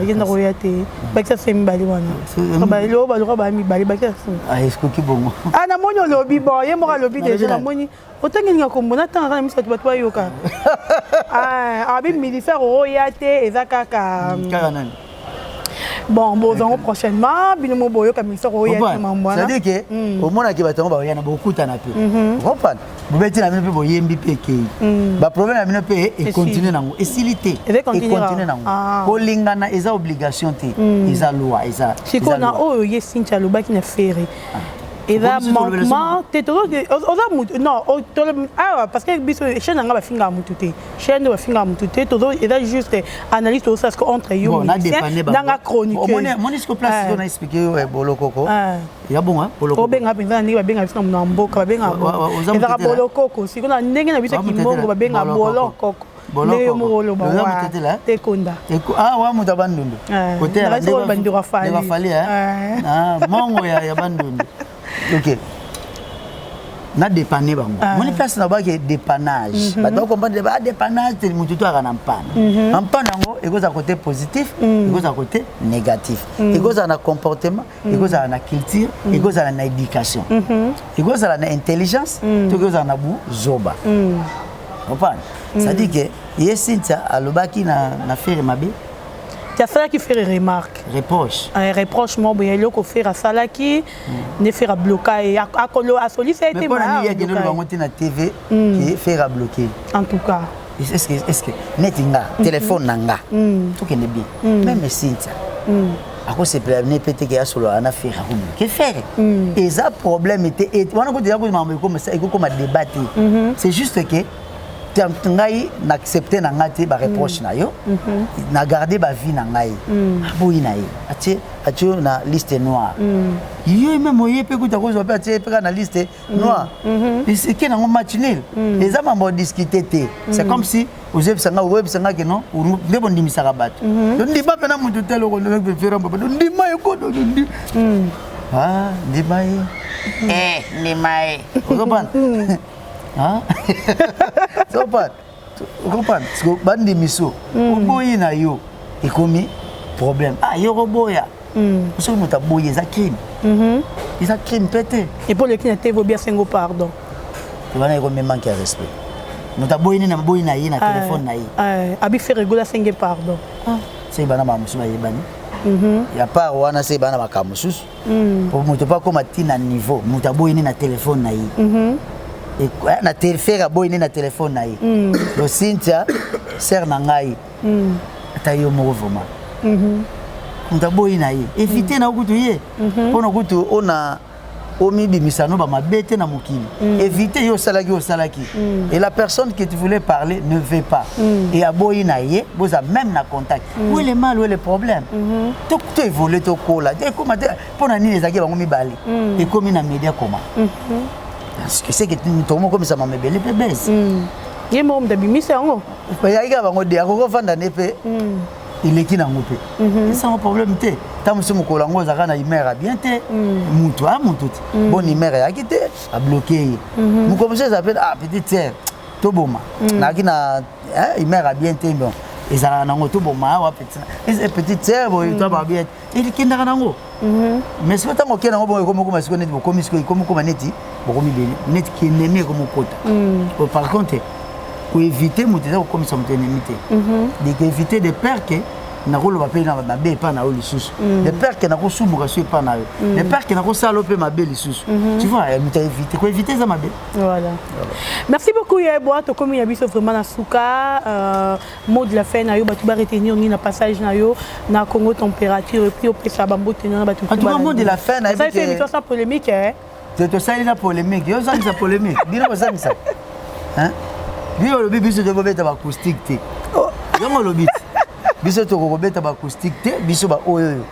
Ye ndako oya te, bakisa se mibale wana, loo baluka baya mibale, bakisa se. Ekoki bongo. Namoni olobi bon, ye moko alobi déjà. Namoni otangelinga kombo, natanga kaka na miso bato, bato bayoka. Abi militaire oya te, eza kaka kaka nani? Bon, bozango prochainement, bino mo boyoka ministère oya te, mambo wana. C'est-à-dire que omonaki bato yango baoya na bokutana mpe comprendre, bobeti na bino mpe boyembi mpe ekei, baproblème na bino mpe econtinue nango, esili te, econtinue nango. Kolingana eza obligation te, eza loi, eza. Sikoyo na oyo ye Sinti alobaki na Ferre, eza manquement te? Oza mutu non awa, parce que biso chaîne nanga bafingaka mutu te, chaîne nde bafingaka mutu te. Eza juste analyse tozosala siko entre yo musicien nanga chroniqueuse. Moni siko place na expliquer yo Bolokoko ya bongo. Obenga mpenza na ndenge babenga biso na mboka, babenga ezalaka Bolokoko. Siko na ndenge na biso ya kimbongo, babenga Bolokoko, ndenge yo moko oloba te, konda. Wa moto ya Bandundu. Bandundu afali mongo ya Bandundu. Ok. Na dépanner bango. Moni place na baki dépannage. Bato bacomprendre ba dépannage te, motu to aka na mpana. Na mpana yango ekozala côté positif, ekozala côté négatif, ekozala na comportement, ekozala na culture, ekozala na éducation, ekozala na intelligence, to ekozala na buzoba. Comprendre? C'est-à-dire que ye Cynthia alobaki na Ferre mabe. Ti asalaki Ferre remarque. Reproche. Reproche moko boye, eloko Ferre asalaki nde Ferre abloka ye, akolo asolisa ye te. Mais mpona nini akende oloba yango te na TV ke Ferre abloqué? En tout cas. Est-ce que neti nga, téléphone na nga, tokende bien, même Cynthia akosepela ne pe te ke asololaka na Ferre, akobloquer Ferre, eza problème te. Wana kutu eza makambo ekokoma débat te. C'est juste que ngai naaccepte na ngai te bareproche na yo, na garde bavie na ngai. Aboyi na ye, atie yo na liste noire. Ye même oye mpe kuta kozwa mpe atie mpe kaka na liste noire, eke nango match nul. Eza mambo discute te. C'est comme si ozoyebisa nga, okoyebisa nga ke non, nde bondimisaka bato, ndima mpe na motu te, eloko ndima ekodo, ndima ye, ndima ye, ozopana ozopana okomprendre? Parce bandimiso oboyi na yo, ekomi problème. Ah, yo koboya, soki moto aboyi, eza crime? Eza crime mpe te. Epo oleki na te, vobi asengo pardon. Wana ekomi manque ya respect. Moto aboyi nini? Aboyi na ye na telefone na ye. Abi Ferre Gola asenge pardon. Soki bana makambo mosusu bayebani ya part wana, soki bana makambo mosusu, po moto mpo akóma ntina niveau moto aboyi nini na telefone na ye, na Ferre aboyi nini na telefone na ye. Donc Cynthia, sœur na ngai, ata yo moko vraiment, moto aboyi na ye, évite na kutu ye, mpona kutu ona omibimisa no bamabe te na mokili. Évite ye, osalaki, osalaki, et la personne que tu voulais parler ne veut pas et aboyi na ye, boza même na contact. Où est le mal? Où est le problème? To évolue, tokola, ekoma te. Mpo na nini ezalaki bango mibale, ekomi na média? Koma parce que c'est que tomokomisa mama ebele mpe bese. Ye moko moto abimisa yango. Ezalaki kaka bango de, akoki ofanda nde mpe eleki nango mpe, esango problème te. Ta mosusu mokolo yango ozalaka na humeur ya bien te, mutu a mutu te, bonne humeur eyaki te, abloquer ye. Mokolo mosusu eza mpe ah, petite sœur, toboma, nazalaki na humeur ya bien te. Bon, ezalaka nango, toboma awa, petite sœur boye, toba bien, ekendaka nango. Mais soki ntango okende yango bongo, ekomi okoma sikoyo neti bokomi sikoyo, ekomi okoma neti bokomi bele, neti kiennemi ekomi okota. Par contre, koéviter moto eza kokomisa moto ennemi te. De koéviter de peur ke nakoloba mpe na mabe epa na yo lisusu, de peur ke nakosumbuka so epa na yo, de peur ke nakosala yo mpe mabe lisusu, tu vois? Moto aévite, koéviter eza mabe. Voilà, merci beaucoup Yeboa. Tokomi na biso vraiment na suka. Mot de la fin na yo, bato baretenir nini na passage na yo na Congo Température? Et puis opesa bambote na bato. En tout cas, mot de la fin na yebi émission sans polémique, hein. Tosali na polémique, yo ozangisa polémique, bino bozangisa bino. Olobi biso tokobeta baacoustique te, yango olobi te, biso tokokobeta baacoustique te, biso baoyo oyo.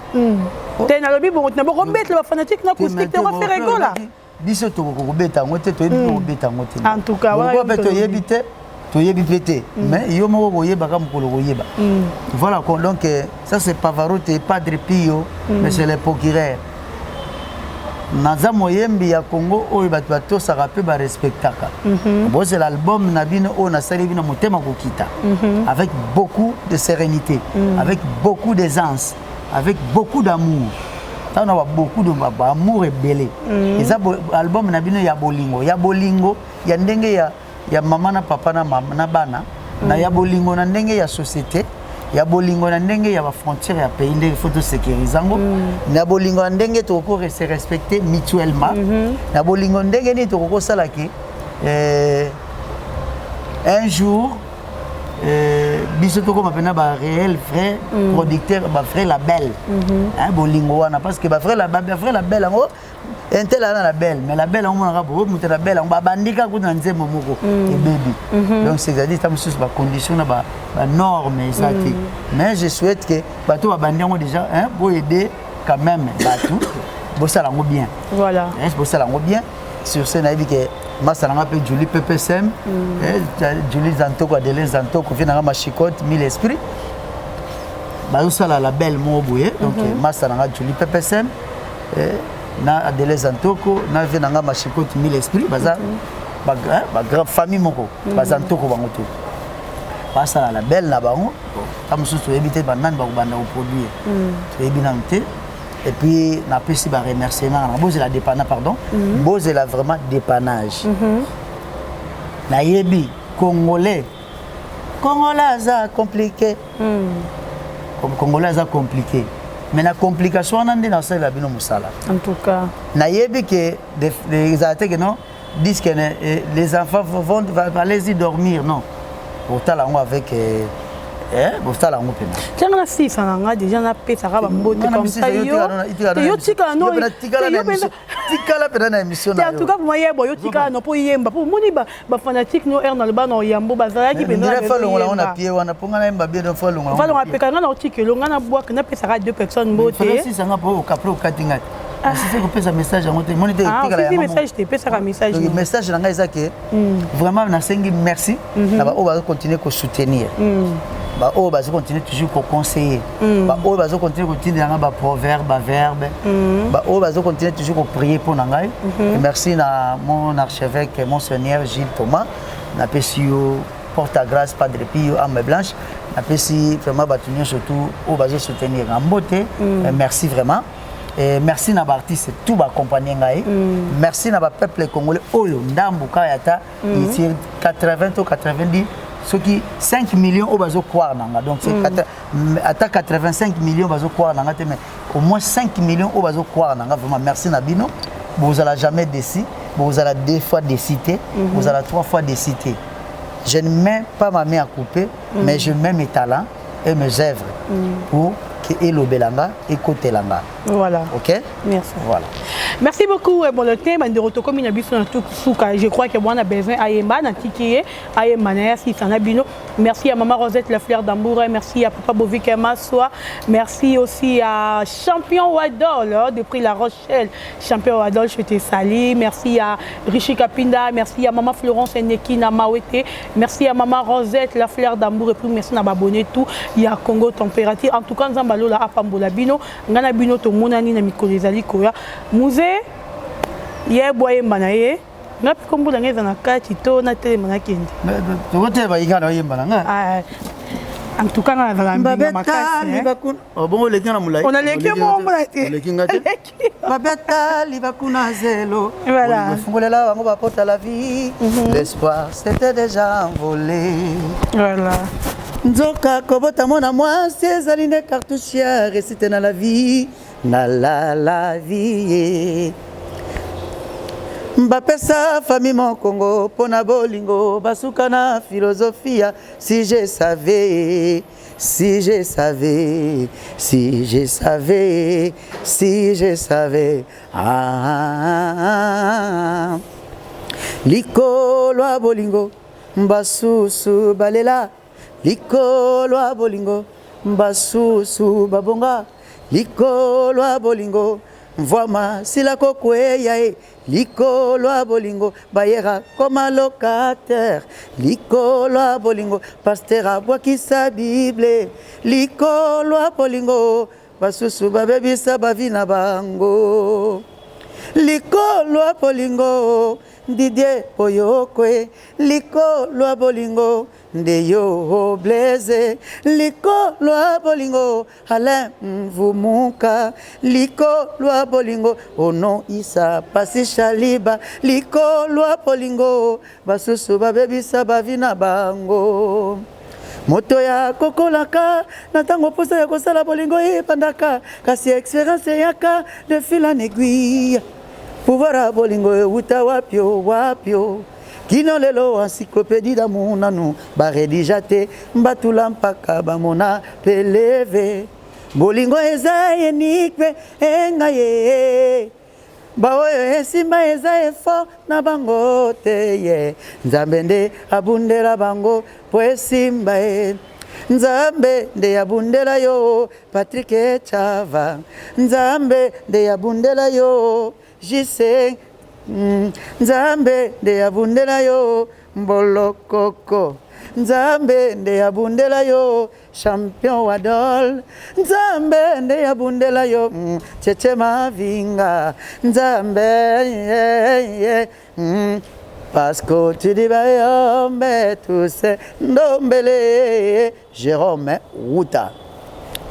Te, nalobi bongo tina bokobetela bafanatique na acoustique te, oFerre Gola. Biso tokokobeta yango te, toyebi mpe kobeta yango te. En tout cas. Mpe toyebi te, toyebi mpe te, mais yo moko koyebaka mokolo koyeba. Voilà, donc ça c'est Pavarotti, Padre Pio, monsieur le procureur. Naza moyembi ya Congo oyo bato batosaka mpe barespectaka. Bozela album na bino oyo nasali bino motema kokita, avec beaucoup de sérénité, avec beaucoup d'aisance, avec beaucoup d'amour. Ntango na ba beaucoup de baamour ebele, eza album na bino ya bolingo, ya bolingo ya ndenge ya mama na papa na mama na bana, na ya bolingo na ndenge ya société, ya bolingo na ndenge ya bafrontière ya pays, ndenge faut tosécurise yango, na bolingo ya ndenge tokoki se respecter mutuellement, na bolingo ndenge nini tokoki kosala ke un jour biso tokóma mpena baréel vrai producteur, bavrai label. Bolingo wana, parce que bavrai label yango, intel aza na label, mais label yango monaka boye, moto label yango babandika kutu na nzembo moko ebebi. Donc c'est-à-dire ta mosusu bacondition na banorme eza te. Mais je souhaite que bato babandi yango déjà boaider quand même bato, bosala yango bien. Voilà. Bosala yango bien. Sur ce, nayebi ke masa nanga mpe Julie PPSM, Julie Zantoko, Adele Zantoko, vie nanga Machicote mille esprit, bazosala label moko boye. Donc masa nanga Julie PPSM. Na Adeleza Ntoko, na vie na nga Mashikoti mille esprit, baza ba ba grand famille moko, baza Ntoko bango tout. Basala la belle na bango, ta mosusu toyebi te banani bakobanda koproduire. Toyebi nanu te. Et puis napesi ba remerciement na bozela dépannage, pardon. Bozela vraiment dépannage. Nayebi Congolais, Congolais aza compliqué. Comme Congolais aza compliqué. Mais la complication wana nde nasalela bino mosala. En tout cas. Nayebi ke ezala te ke non disent que les enfants vont allez-y dormir, non. Botala yango avec botala yango mpena. Tianga na sisa na nga déjà, napesaka bambote comme ça. Yo yo tikala no. Tikala mpena na émission na. En tout cas, vraiment yeba, yo tikala no mpo yemba, mpo omoni bafanatique no aire na loba na oyambo bazalaki. Mpenza falongola ngo na pie wana mpo nga nayemba bien, falongola. Falongola peka nga na otikelo nga na bwaka, napesaka deux personnes mbote. Sisanga mpo okapre okati nga te, sisi kopesa message yango te, moni te. Etikala yango message te, epesaka message. Message na ngai eza ke vraiment nasengi merci na baoyo bazocontinue kosoutenir, baoyo bazocontinue toujours koconseiller, baoyo bazocontinue kotindela ngai baproverbe, baverbe, baoyo bazocontinue toujours koprier mpo na ngai. Merci na mon archevêque, monseigneur Gilles Thomas, napesi yo porte à grâce, Padre Pio, âme blanche. Napesi vraiment bato nyonso tout oyo bazosoutenir nga mbote. Merci vraiment. Et merci na baartiste tout baaccompagne ngai. Merci na bapeuple congolais oyo ndambu kaka ata sur 80 to 90, soki 5 millions oyo bazocroire na nga. Donc c'est ata 85 millions bazocroire na nga te, mais au moins 5 millions oyo bazocroire na nga, vraiment merci na bino. Bozala jamais déçu, bozala deux fois déçu te, bozala trois fois déçu te. Je ne mets pas ma main à couper, mais je mets mes talents et mes œuvres pour que elobela nga, ekotela nga. Voilà. Ok. Merci. Voilà. Merci beaucoup. Bon, le thème de tokomi na biso na suka, je crois que bwana besoin ayemba na tiki ye ayemba na ya sisa na bino. Merci à maman Rosette la fleur d'amour, merci à papa Bovik Massoa, merci aussi à Champion Wadol, hein, depuis La Rochelle. Champion Wadol, je te salue. Merci à Richie Kapinda, merci à maman Florence Nekina Mawete, merci à maman Rosette la fleur d'amour et puis merci na babonné tout il y a Congo Température. En tout cas, Nzambe lola apambola bino, ngana bino to monani na mikolo ezali koya. Musée ye boyemba na ye, nga mpe kombo na ngai eza na kati to natelema nakende. Tokotela bayinga na oyemba na nga. Ah, en tout cas nga nazala mbinga makasi. Bongo oleki nga na molai. Onaleki yo moko te. Oleki nga te. Babetali bakuna zelo. Voilà. Efungolela bango bapota la vie, l'espoir c'était déjà envolé. Voilà. Nzoka kobota mwana mwasi ezali nde cartouche ya réussite na la vie, na la vie. Bapesa famille mokongo mpo na bolingo, basuka na philosophia. Si je savais, si je savais, si je savais, si je savais, ah, ah, ah, ah. Likolo ya bolingo basusu balela, likolo ya bolingo basusu babonga, likolo ya bolingo mvwama sila kokweya ye, likolo ya bolingo bayera koma locataire, likolo ya bolingo pasteur abwakisa Bible, likolo ya bolingo basusu babebisa bavi na bango, likolo ya bolingo Didier Oyokwe, likolo ya bolingo nde yo Blaise, likolo ya bolingo Alain Mvumuka, likolo ya bolingo ono Isa Pasi Shaliba, likolo ya bolingo basusu babebisa bavi na bango. Moto ya kokolaka na ntango mposa ya kosala bolingo ebandaka, kasi expérience eyaka de fil en aiguille. Pouvoir ya bolingo ewuta wapio wapio? Kino lelo encyclopédie d'amour nanu barédiger te. Batula mpaka bamona peleve. Bolingo eza énigme enga ye, baoyo esimba eza effort na bango te ye. Nzambe nde abundela bango po esimba ye. Nzambe nde abundela yo Patrik Echava, Nzambe nde abundela yo Jise, Nzambe nde abundela yo Mbolokoko. Nzambe nde abundela yo, champion Wadol. Nzambe nde abundela yo, Cheche Mavinga. Nzambe, yeah, yeah. Parce que tu dis bayombe tous ndombele. Jérôme Wouta,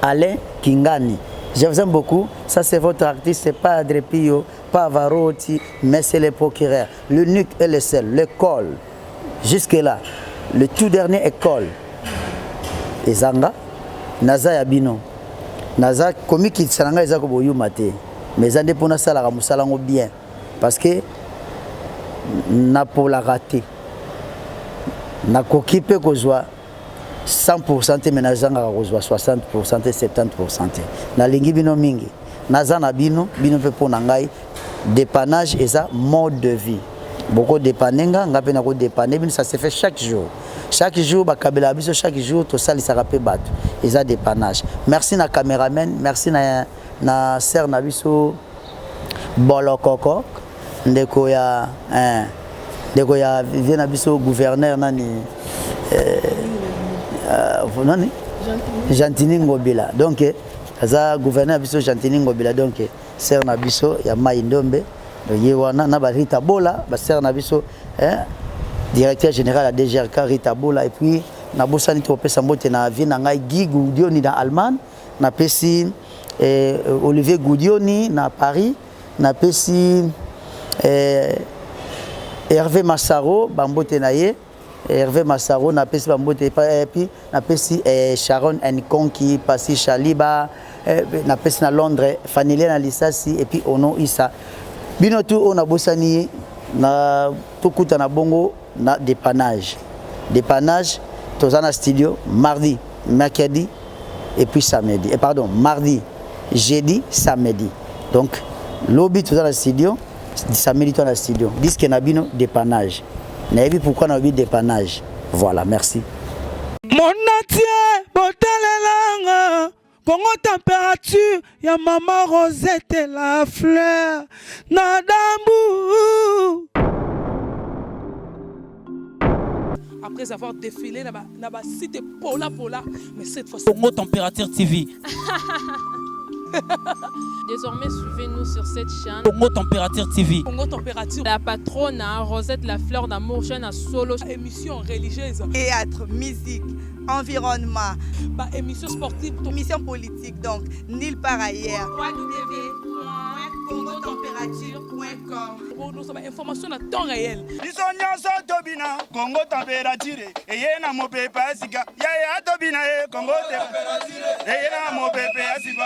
Alain Kingani. Je vous aime beaucoup. Ça, c'est votre artiste, c'est pas Padre Pio, pas Pavarotti, mais c'est le procureur. L'unique et le seul, l'école. Jusque-là, le tout dernier école. Ezanga, naza ya bino. Naza komikitisa na ngai eza koboyuma te. Mais eza nde mpo nasalaka mosala yango bien. Parce que napolaka te. Nakoki mpe kozwa 100% te, mais nazangaka kozwa 60% te, 70% te. Nalingi bino mingi. Naza na bino, bino mpe mpo na ngai. Dépannage eza mode de vie. Boko dépanner nga, nga mpe nako dépanner bino, ça se fait chaque jour. Chaque jour bakabelaka biso, chaque jour tosalisaka mpe bato. Eza dépannage. Merci na cameraman, merci na sœur na biso Bolokoko, ndeko ya hein, ndeko ya vie na biso gouverneur nani, nani Gentini Ngobila. Donc aza gouverneur biso Gentini Ngobila, donc sœur na biso ya Mai Ndombe. Donc ye wana na ba Rita Bola, ba sœur na biso, hein, directeur général ya DGRK Rita Bola. Et puis nabosani te kopesa mbote na vie na ngai Guy Goudioni na Allemagne, napesi Olivier Goudioni na Paris, napesi Hervé Massaro bambote na ye, Hervé Massaro napesi bambote. Et puis napesi Sharon Nkonki, Pasi Chaliba, napesi na Londres Fanilia na Lisasi, et puis Ono Issa. Bino tu oyo nabosani na tokuta na bongo na dépannage. Dépannage, toza na studio mardi, mercredi et puis samedi. Et pardon, mardi, jeudi, samedi. Donc lobi toza na studio, samedi toza na studio. Disque na bino dépannage. Nayebi pourquoi na lobi dépannage. Voilà, merci. Monatie botalelanga Congo température ya mama Rosette la fleur na dambu. Après avoir défilé na ba site pola pola, mais cette fois-ci Congo Température TV. Désormais, suivez-nous sur cette chaîne. Congo Température TV. Congo Température. La patronne, hein, Rosette la fleur d'amour, chaîne à solo. Émission religieuse. Théâtre, musique, environnement. Bah, émission sportive. Émission politique, donc nulle part ailleurs. www.congotempérature.com. Nous sommes information à temps réel. Biso nyonso tobina Congo température eye na mopepe ya sika. Yaya tobina ye Congo température eye na mopepe ya sika.